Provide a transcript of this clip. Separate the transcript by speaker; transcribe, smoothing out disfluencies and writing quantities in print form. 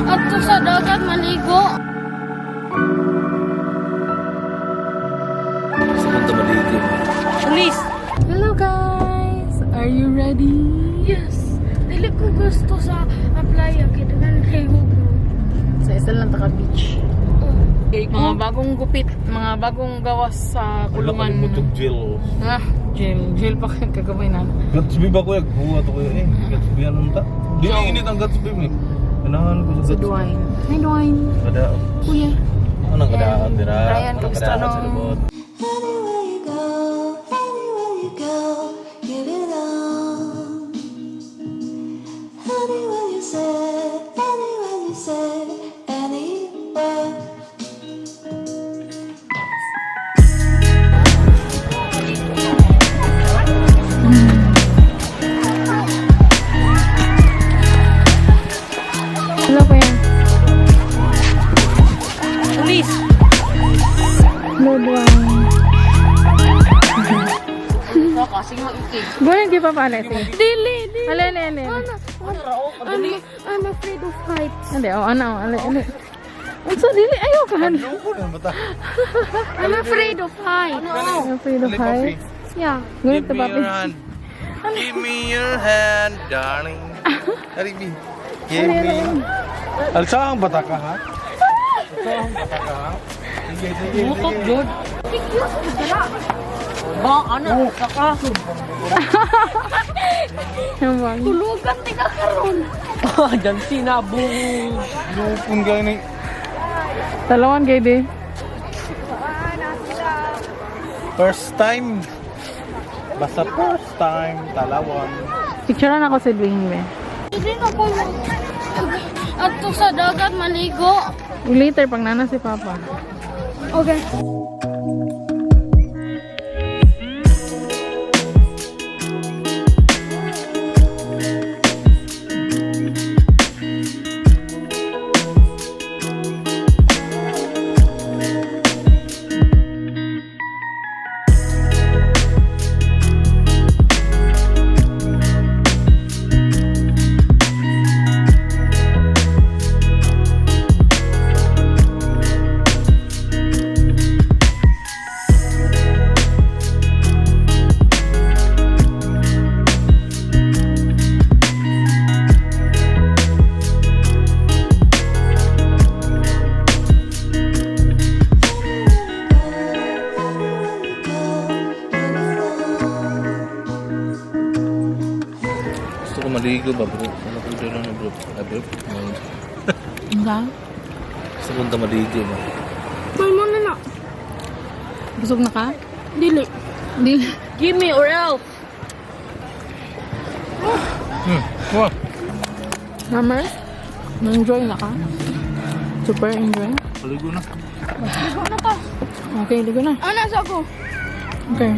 Speaker 1: Adto sa dagat maligo.
Speaker 2: Gusto kong maligo.
Speaker 3: Police!
Speaker 4: Hello guys! Are you ready?
Speaker 1: Yes. Dili ko gusto sa playa kay daghan kay hugno.
Speaker 4: Sa isa lang taka beach. Mga bagong gupit, mga bagong gawas sa kulungan.
Speaker 2: Jill.
Speaker 4: Ah, jail. Jail pa kayo kagabay na.
Speaker 2: Gatsby ba kuya? Buha to kuya eh. Gatsby anong ta? Di na init ang Gatsby mi. Ganahan ko sa
Speaker 4: Si
Speaker 2: Gatsby.
Speaker 4: Dwayne. Hi Dwayne.
Speaker 2: Kadaot.
Speaker 4: Kuya.
Speaker 2: Anong kadaot dira?
Speaker 4: Brian,
Speaker 2: Anong
Speaker 4: kamusta
Speaker 2: kadaot
Speaker 4: no?
Speaker 2: sa lubot?
Speaker 5: Anywhere you go, anywhere you go, you belong. Anywhere you say, anywhere you say, anywhere.
Speaker 4: Hello kuya.
Speaker 3: Police!
Speaker 4: Hello Dwayne.
Speaker 3: Baka, sige mag-ikig.
Speaker 4: Buwan di pa pala si.
Speaker 1: Dili, dili.
Speaker 4: Ale, ale, ale.
Speaker 1: I'm afraid of heights.
Speaker 4: Ale, oh, ano, ale, ale. Unsa dili ayo kan.
Speaker 2: Loko na bata.
Speaker 1: I'm afraid of heights.
Speaker 4: I'm afraid of heights.
Speaker 1: Yeah.
Speaker 4: Ngunit
Speaker 2: Give me
Speaker 4: papi.
Speaker 2: your hand. Give me your hand, darling. Haribi. Give me. Alsa ang bata ka ha? Alsa ang bata ka ha? Sige, sige,
Speaker 3: Mutok,
Speaker 2: sige.
Speaker 3: Jod. Ba, ano? Saka.
Speaker 4: Hambang.
Speaker 1: Tulugan ti ka karon.
Speaker 3: Diyan sinabong.
Speaker 2: Lupon kayo ni.
Speaker 4: Talawan kay di.
Speaker 2: First time. Basta first time, Talawan.
Speaker 4: Picturean ako si Dwayne be.
Speaker 1: Dili na ko adto sa dagat maligo.
Speaker 4: Later pag nana si Papa.
Speaker 1: Okay.
Speaker 5: Anywhere you go, you belong.
Speaker 2: Gusto ko maligo ba bro? Ano ko dito na bro? Ah, bro?
Speaker 4: Unsa?
Speaker 2: Gusto ko maligo ba?
Speaker 1: May mo na na.
Speaker 4: Busog na ka?
Speaker 1: Dili.
Speaker 4: Dili.
Speaker 3: Give me or else.
Speaker 2: Wah.
Speaker 4: Hammer? Na-enjoy na ka? Super enjoy?
Speaker 2: Maligo na.
Speaker 1: Ligo na ta.
Speaker 4: Okay, ligo na.
Speaker 1: Ana sa ko.
Speaker 4: Okay.